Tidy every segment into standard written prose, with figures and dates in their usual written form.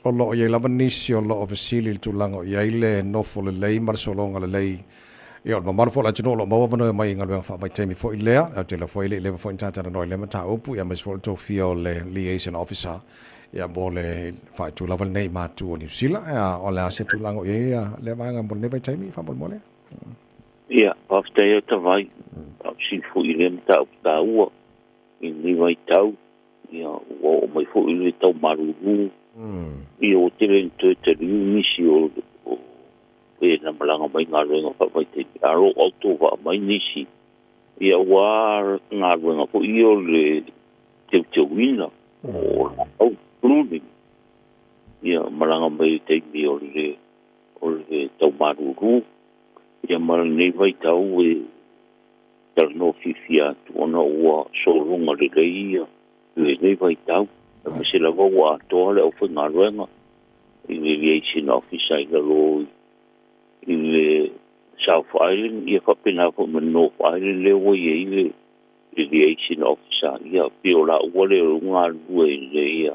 O lo o i ai lava nisi o lo o fesili i le tulaga o i ai le nofo lelei ma le sologa lelei. Ia, o le mamalu foi o le atunuu o lo o maua avanoa e omai i galuega faavaitaimi foi lea. Ou te iloa foi e le i leva foi ona ta talanoa i lea mataupu, ia aemaise foi o le tofia o le liaison officer, ia mo le faaitu lava lenei i matu o Niu Sila. Ia, o le a se tulaga o i ai lea vaega mo lenei vaitaimi, faamolemole? Ia, faafetai lava Tavai, faafesili foi i lea mataupu taua i lenei vaitau. Ia, ua oo mai foi le tau malulu. Ia, ua tele ina toe taliu nisi o e na malaga mai galuega faavaitaimi, a o lo o autovaa mai nisi, ia aua galuega foi ia o le teuteuina o laau, pruning. Ia, malaga mai i le taimi o le tau malulu. Ia ma lenei vaitau e talanoa fiafia atu ona ua sologa lelei ia lenei vaitau, aemaise lava ua atoa le aufaigaluega i le liaison officer i lalo i le South Island, ia faapena foi ma le North Island lea ua i ai le liaison officer. Ia pei o laua lea o galulue i le ia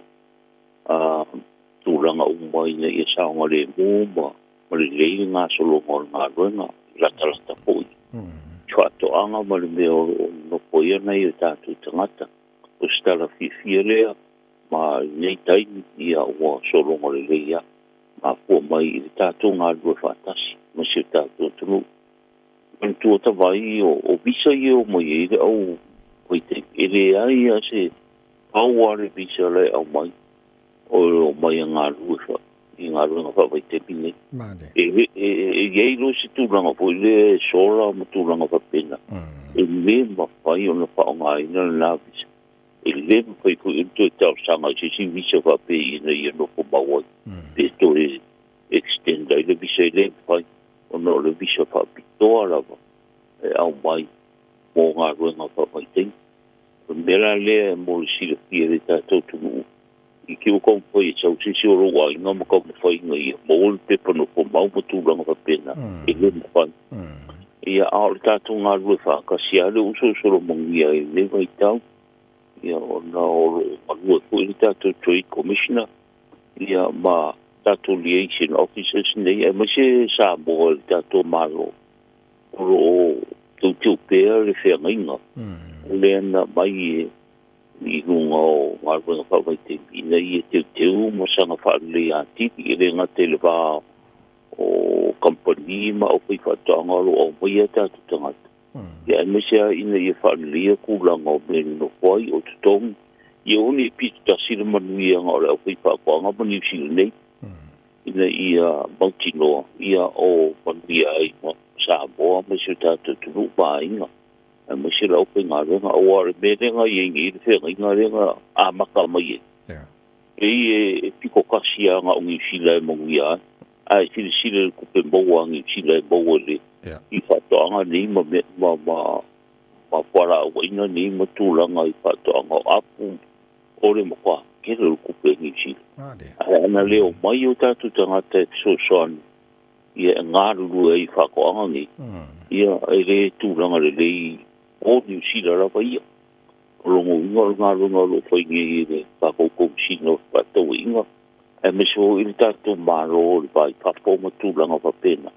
tulaga uma ina ia saogalemu ma lelei le gasologa o le galuega, latalata foi i faatoaga ma le mea o lo o nofo ai nai o tatou tagata. O se tala fiafia lea ma lenei taimi, ia ua sologa lelei lava, mafua mai i le tatou galulue faatasi ma si o tatou atunuu. Manatua Tavai o visa ia o mai ai le au vaitaimi, e leai lava se pau lava le visa la e aumai o o mai a galulue i galuega faavaitaimi nei. E i ai loa se tulaga foi lea e sola ma tulaga faapena, e le mafai ona faaaogaina lena visa. E le mafai foi ona toe talosaga i se isi visa faapea ina ia nofo mau ai, pe toe extend ai le visa, e le mafai, ona o le visa faapitoa lava e aumai mo galuega faavaitaimi. O le mea la lea mo le silafia e le tatou atunuu, i te i ua taumafai e sau se isi o lou aiga ma taumafai ina ia maua le pepa nofo mau ma tulaga faapena, e le mafai. Ia, a o le tatou galulue faatasi lava lea ua solosolomanuia ai i lenei vaitau, ia ona o lo o galue foi le tatou Trade Commissioner, ia ma tatou liaison officers nei, aemaise Samoa i le tatou Malo, o lo o teuteu pea le feagaiga lea na aumai i luga o galuega faavaitaimi ina ia teuteu ma saga faalelei atili, e le gata i le va o kamupani ma aufaifaatoaga o lo o aumaia tatou tagata, ia aemaise lava ina ia faaleleia tulaga o mea e nonofo ai, o totogi, ia aua ne i pitotasi le manuiaga o le aufaifaatoaga ma Niu Sila nei, ina ia mautinoa ia o manuia ai ma Samoa ma si o tatou atunuu ma aiga, aemaise le aufaigaluega. Aua o le mea lea na i ai nei le feagaiga lea na amata mai ai, pei e pito tasi lava na o Niu Sila e manuia ai, ae silasila i le tupe maua a Niu Sila e maua i faatoaga nei ma fualaauaina nei ma tulaga i faatoaga o apu, o le matua tele o le tupe a Niu Sila. Ae ana le omai o tatou tagata e fesoasoani ia e galulue ai i faatoaga nei, ia e le tulaga lelei o Niu Sila lava ia. O lona uiga o le galuega o lo o fai nei e le tatou Komesina o Fefaatauaiga, aemaise foi le tatou Malo o le va i fafo ma tulaga faapena,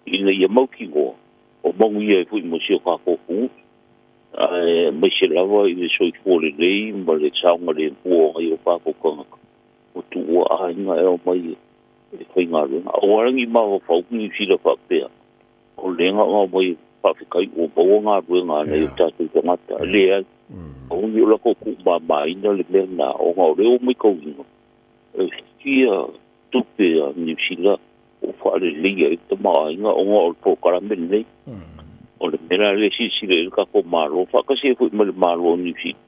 ina ia mautinoa o manuia ai foi ma si o tatou atunuu, aemaise lava i le soifua lelei ma le saogalemu o nai o tatou tagata ua tuua aiga e omai e faigaluega. Aua la ne i mafaufau Niu Sila faapea o lea na omai faafetai ua maua galuega a nai o tatou tagata. Leai, aua ne i o latou tuumamaina le mea lena, ona o lea ua matauina e fia tupe a Niu Sila ua faaleleia ai le tamaoaiga ona o le polokalame lenei. O le mea la lea e silasila i ai le tatou Malo, faatasi ai foi ma le Malo o Niu Sila,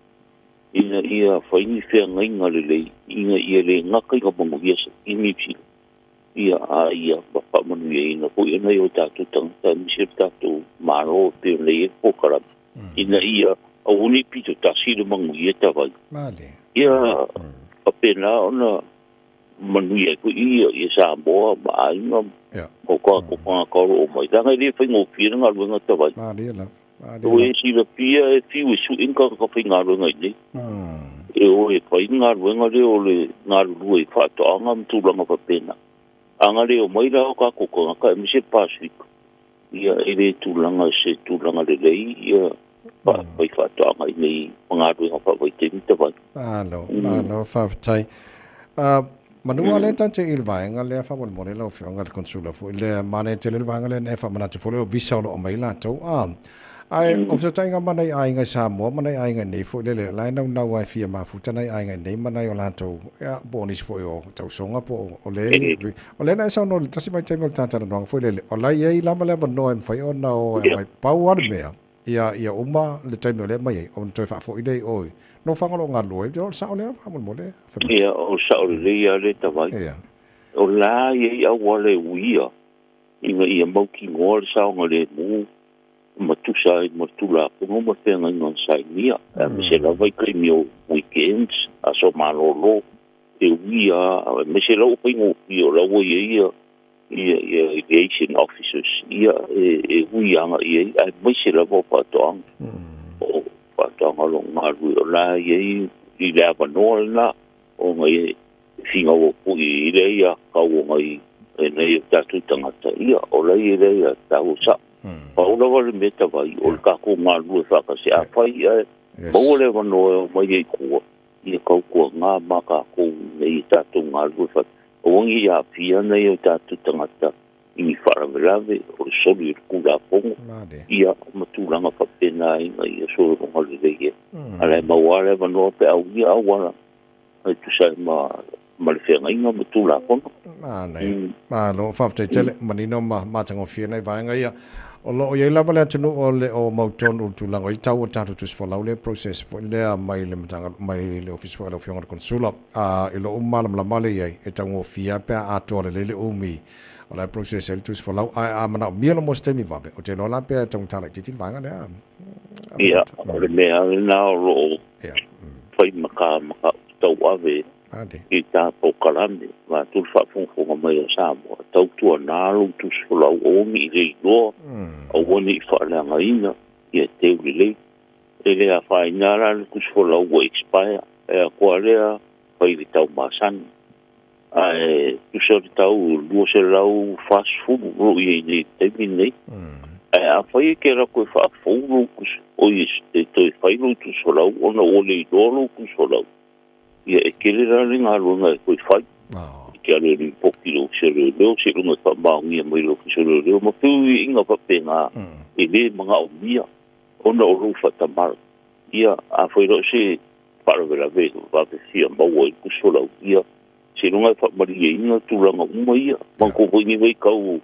ina ia fai ni feagaiga lelei, ina ia le gata ina manuia i Niu Sila, ia a ia faamanuiaina foi nai o tatou tagata, aemaise le tatou Malo e pei ona i ai le polokalame, ina ia aua ne i pitotasi le manuia Tavai. Ia faapena ona manuia ai foi ia Samoa ma aiga ma o tatou tagata o lo o omai. Leaga e le faigofie le galuega Tavai. O e silafia e fiu e sui ni tagata faigaluega i inei. E o e fai galuega lea o le galulue i faatoaga ma tulaga faapena. A na le omai la o tatou tagata aemaise le Pasefika, ia e le tulaga se tulaga lelei ia fai faatoaga i nei galuega faavaitaimi tavai. Malo, malo, faafetai. Manu a le tate i le vaega lea faamolemole lau Afioga i le Konsula foi lea, manaia tele le vaega lea na e faamanatu foi lea o visa o lo o mai latou. Ae o fesootaiga ma nai aiga i Samoa ma nai aiga i nei foi lele, la e naunau lava e fia mafuta nai aiga i nei ma nai o latou, ia, po o nisi foi o tausoga po o le, o lea na e saunoa i le tasi vaitaimi o le ta talanoaga foi lele, o la e i ai lava le avanoa e mafai ona o e aumai. Pau lava le mea, ia uma le taimi o lea e aumai ai, ona toe faafoi lea i o i nofoaga o lo o galulue ai. O le sao lea faamolemole, Afemata? Ia, o le sao lelei lava lea tavai. O la e i ai auala e uia ina ia mautinoa le saogalemu ma tusa ai ma le Tulafono ma feagaiga na sainia, aemaise lava i taimi o weekends, aso malolo, e uia lava, aemaise la ua faigofie o la ua i ai ia liaison officers, ia e ui agai i ai, aemaise lava o faatoaga. O faatoaga o lo o galulue, o la e i ai i le avanoa lena, ona e finau atu i lea ia tau o nai nei o tatou tagata, ia o la e i lea ia tau sa. Pau lava le mea tavai, o le tatou galulue faatasi, afai ae maua le avanoa e omai ai i tua, ia tautuaga ma tatou nei tatou galulue faatasi. Aua ne i aafia nai o tatou tagata i ni faalavelave o le soli o le Tulafono, ia ma tulaga faapena ina ia sologa lelei ai. A o la e maua lava le avanoa pe a uia auala e tusa ai ma le feagaiga ma Tulafono. Manaia. Malo, faafetai tele, manino ma matagofie nai vaega ia. O lo o i ai lava le atunuu o le o mautonu i le tulaga o i tau o tatou tusi folau lea process foi lea mai le Matagaluega mai le Ofisa foi a lau Afioga i le Konesula. I lou malamalama lea i ai, e taugofie lava pe a atoa lelei le umi o la e process ai le tusi folau, ae a manaomia loa mo se taimi vave, ou te iloa la pe taugata laitiiti le vaega lea. Ia, o le mea lena o lo o fai ma ka tauave i ta polokalame vaeatu le faafogafoga mai a Samoa, tautuana lou tusi folau, aua ne i le iloa, aua ne i faaleagaina, ia teu lelei. E le afaina la le tusi folau ua expire, e atoa lea fai le tau masani. Ae tusa le tau 240 o lo o i ai nei i le taimi lenei. Ae afai e te alu atu e faafou lou tusi, oi e toe fai lou tusi folau ona ua le iloa lou tusi folau, ia e tele la le galuega e toe fai. E te alu e lipoti i le Ofisa o Leoleo seiloga e faamaonia mai e le Ofisa o Leoleo ma fesuiaiga faapena e le manaomia ona o lou faatamala. Ia, afai loa se faalavelave vave fia maua i le tusi folau, ia seiloga e faamalieina tulaga uma ia. Manatua foi nei vaitau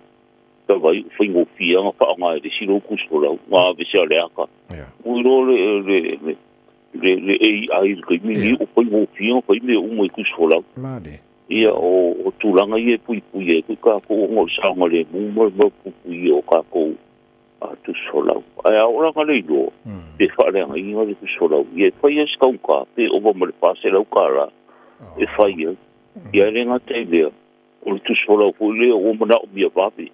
tavai ua faigofie ona faaaoga e le isi lou tusi folau, na ave se a le ata. Ua iloa le AI i le taimi lenei ua faigofie ona fai mea uma i tusi folau. Ia, o tulaga ia e puipui ai foi tatou ona o le saogalemu ma le malupuipuia o tatou tusi folau. Ae a oo la ina le iloa pe faaleagaina le tusi folau, ia e fai lava si taugata pe ova ma le $400 e fai ai. Ia e le gata i lea, o le tusi folau foi lea ua manaomia vave.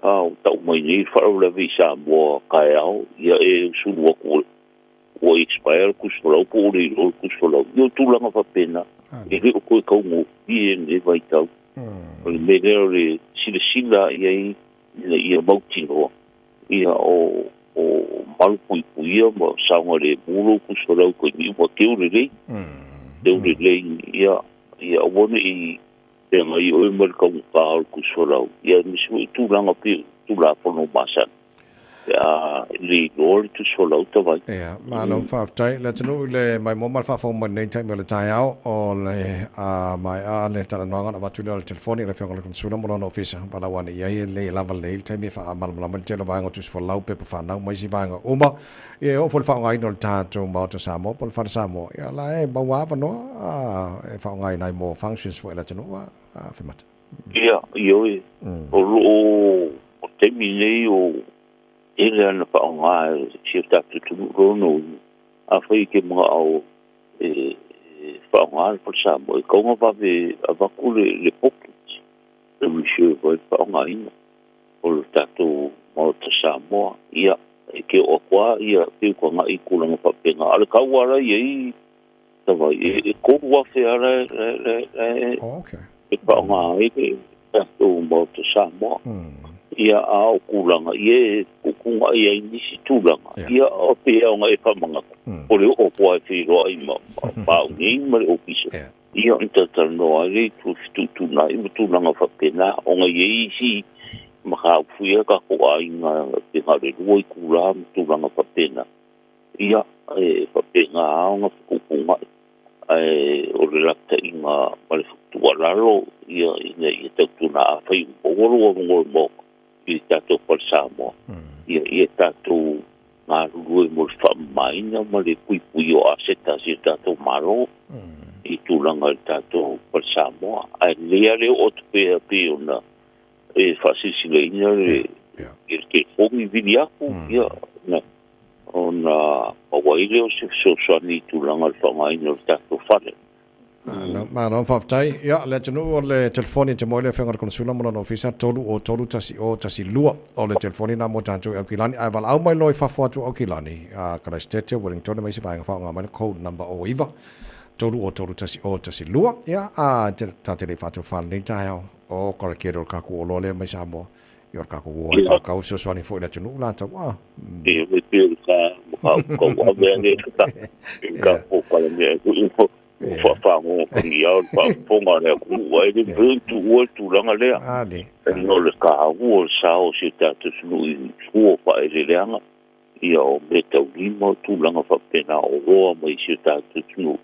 A ua tau mai nei le faalavelave i Samoa taeao, ia e sulu atu ua expire le tusi folau po ua le iloa le tusi folau. Ia o tulaga faapena, e le o toe taugofie lenei vaitau. O le mea lea o le silasila i ai ina ia mautinoa ia o malupuipuia ma saogalemu lou tusi folau i taimi uma, teu lelei, teu lelei, ia aua ne i feagai oe ma le taugata o le tusi folau, ia aemaise foi tulaga pei o Tulafono masani pe a le iloa le tusi folau tavai. Ia, malo faafetai. Le atunuu i le maimoa ma le faafofoga mai lenei taimi o le taeao, o le a maea le talanoaga ona avatu lea o le telefoni i le Afioga i le Konesula ma lona ofisa. Valaau ane i ai e lelei e lava lelei le taimi e faamalamalama ai le tele o vaega o tusi folau, pepa fanau ma isi vaega uma. Ia e oo foi i le faaaogaina o le tatou Maota Samoa po o le Fale Samoa, ia la e maua avanoa e faaaogaina ai mo functions foi a le atunuu a Afemata. Ia, ioe, o lo o o taimi nei o tele ana faaaoga e si o tatou atunuu lona uiga, afai e te manao e faaaoga le Fale Samoa, e tatau ona vave avatu le pocket e reserve ai le faaaogaina o le tatou Maota Samoa. Ia, e te oo atu lava ia pei ua tagai i tulaga faapena. A o le tau lava la e i ai Tawai e kolu afe ala e e whaonga ai le tātou Maota Samoa. Ia a o kūlanga, ia e kukunga ia i nisi tūlanga. Ia o pea o e whamangata. O le o poa e whiroa i maungi ma le ofisa. Ia o tatalo ai le tūtūna i tūlanga whapena. O ngai e isi makaufuia ka ko ai ngā te ngā rua i kūrā ma tūlanga whapena. Ia e whapena aonga whakukunga e o le lata i ngā male whakatualaro ia ina ia tautuna a whai mongoro a mongoro mō i tātou pale Samoa. Ia ia tātou ngā rurue mo le whaamaina ma le pui o aseta si tātou maro i tūlanga i tātou pale Samoa. Ai lea leo o te pea pe ona e whaasisila ina le ke fongi vili aku ia na ona awaile o se fesoasoani i tulaga le faaaogaina o le tatou fale. Malo faafetai. Ia, le atunuu o le telefoni e te moe le afioga i le Konesula mo lona ofisa 3 o 3 1 o 1 2 o le telefoni na mo tatou i Aukilani. Ae valaau mai loa i fafo atu o Aukilani, Kalaisitete, Wellington ma isi vaega faaaoga mai le code number o 9 3 o 3 1 o 1 2. Ia, a ta te le i faatofā lenei taeao o korakere o le kaku oloa lea mai Samoa. I o le kaku ua e whakau fesoasoani foi le atunuu latou. E o pe o ka ka ka ave le ka ka po ka le mea i po whawhango kangi au whafonga le ku ai le tu ua tūlanga lea. E no le ka ua sao se tātou sunu i fua wha e le leanga. Ia o me tau lima o tūlanga whapena o roa mai se tātou sunu.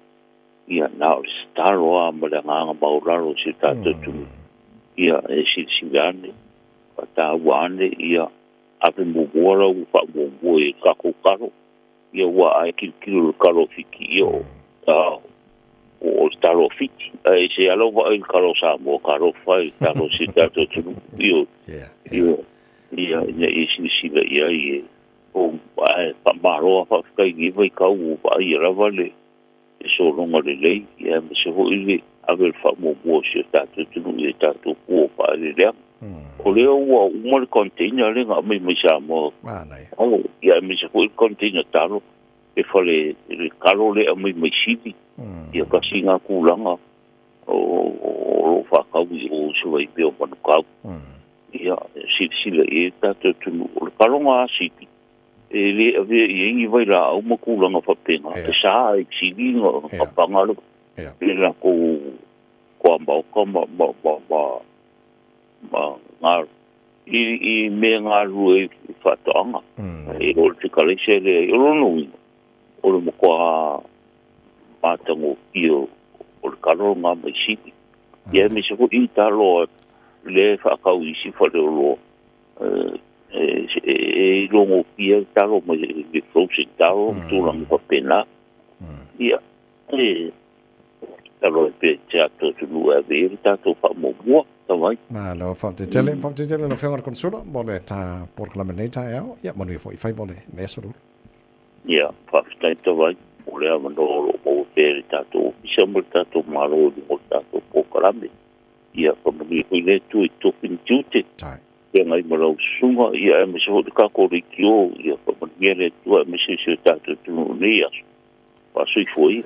Ia nā o le staro a ma le nganga mauraro se tātou sunu. Ia e silsilane. Tā wane ia ave muamua ua faamuamua i takou kalo ia ua ae kilokilo le kalo fiti ia o o le talo fiti ae se ala vaai le kalo Samoa kalo fai talo se tatou atunuu ia ia ia ina ia silasila i ai e o ae faamaloa faafetai vai kau ua vaaia lava le sologa lelei ia ma se hoʻi le ave le faamuamua o si o tatou atunuu i tatou pua faaeleleaga. O lea ua uma le container le nga mai mai Samoa. O ia me se foi container talo e fale le kalo le mai mai Sili. Ia kasi ngā kūlanga o o whakau i o se vai peo manukau. Ia silasila i e tātou tunu o le kalonga a Sili. E le ave i engi vai la au ma kūlanga whapenga. E sa e Sili ngā kapanga le. E la ko koa maoka ma ma ma ma ma ngā i me ngā rua i whatoanga. E o le tikaleise le o lono uina. O le mokoa mātango ki o le kalo ngā mai Sili. Ia me se i taloa le whakau isi whare o loa. E longo pia talo mai le frozen talo tūlanga whapena. Ia e talo e pe te ato tunu e ve e tātou whaamomua. Tawai. Malo, faafetai tele lau afioga i le Konesula mo le ta polokalame nei taeao. Ia manuia foi fai mo le mea solulu. Ia, faafetai tawai. O lea mano o lo maua pea le tātou ofisa ma le tātou malo i luga o le tātou polokalame. Ia, faamanuia foi le Atua i tofi ni tiute. Ia ngai ma lau susuga, ia aemaise foi le kako leitio, ia faamanuia le Atua aemaise si o tātou atunuu nei aso. Faasoifua ia.